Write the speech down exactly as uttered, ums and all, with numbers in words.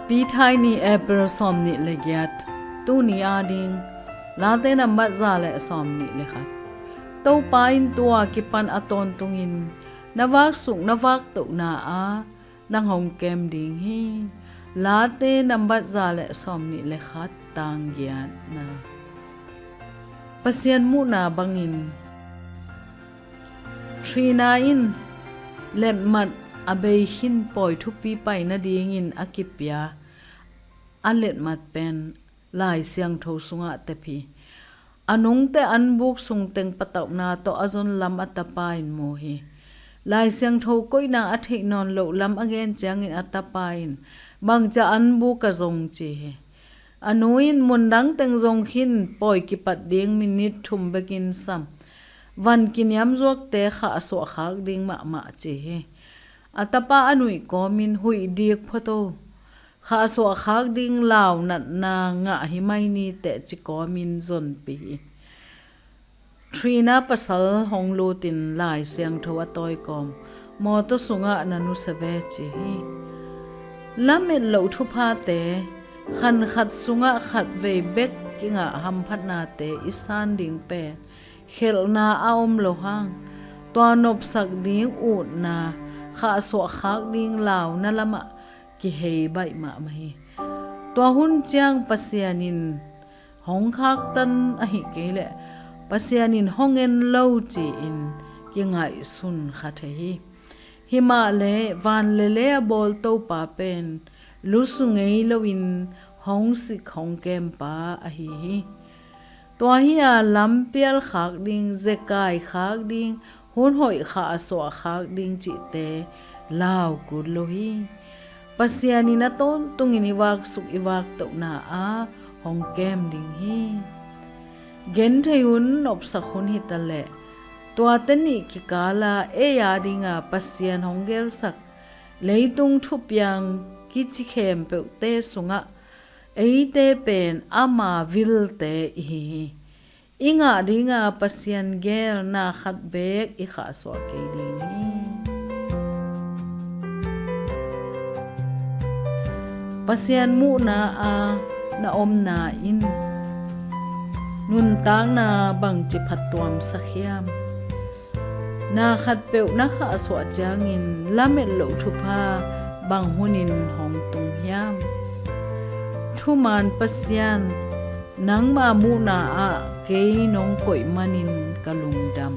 Pithai ni, April sawmnih le giat. Tuni ading Late nambat za le sawmnih le khat. Topa in tua kipan a tawntungin na vaksuk na vaktohna ah nang hong kem ding hi. Late nambat za le sawmnih le khat, tang giatna. Pasian muhna bangin Trina in letmat a bei khin pawi thupi pai nadingin a kipia a letmat pen Lai Siangtho sungah tep hi. A nungte anbuk sungteng patauhna tawh a zon lam a tapa in mu hi. Lai Siangtho koihna a theih nawn loh lam a gen ciangin a tapa in, "Bangcia anbuk a zong?" ci hi. A nu in, "Mundang teng zong khin pawi kipat ding minit thum bekin sam. Van kiniamzuakte khahsuah khak ding mahmah," ci hi. A tapa a nuih kawmin, "Huih dik photo. Khahsuah khak ding lau natna ngah hi mai ni teh," ci kawmin zonpih hi. Trina pasal hong lutin Lai Siangtho a tawi kawm, mawtaw sungah na nusia ve ci hi. Lamet loh thuphate, khan khat sungah khatvei bek kingah hamphatnate i san ding pen khelhna a om lo hang, tua nopsak ding utna, khahsuah khak ding launa lamah kihei baih mahmah hi. Tua hun ciang Pasian in hong khaktan ahih kei leh Pasian in hong en lo ci-in kingaihsun kha thei hi. Himahleh van le lei a bawl Topa pen lusu ngei loin hong sik hong kempa ahi hi. Tua hi-a lampial khak ding, zekai khak ding, hun hoih khahsuah khak ding cihte lau kul lo hi. Pasian in a tawntungin i vaksuk i vaktohna ah hong kem ding hi. Genthei hun, nopsak hun hitaleh, tuate nih kikala ei a dinga Pasian hong gelsak leitung thupiang kici khempeuhte sungah eite pen ama vilte i hi hi. I ngah dinga Pasian gel na khat beek i khahsuah kei ding hi. Pasian muhna a na omna in nuntakna bangci phattuamsak hiam? Na khatpeuh na khahsuah ciangin lamet loh thupha bang hunin hong tung hiam? Thuman Pasian, nangma muhna ah kei nong koih manin ka lungdam.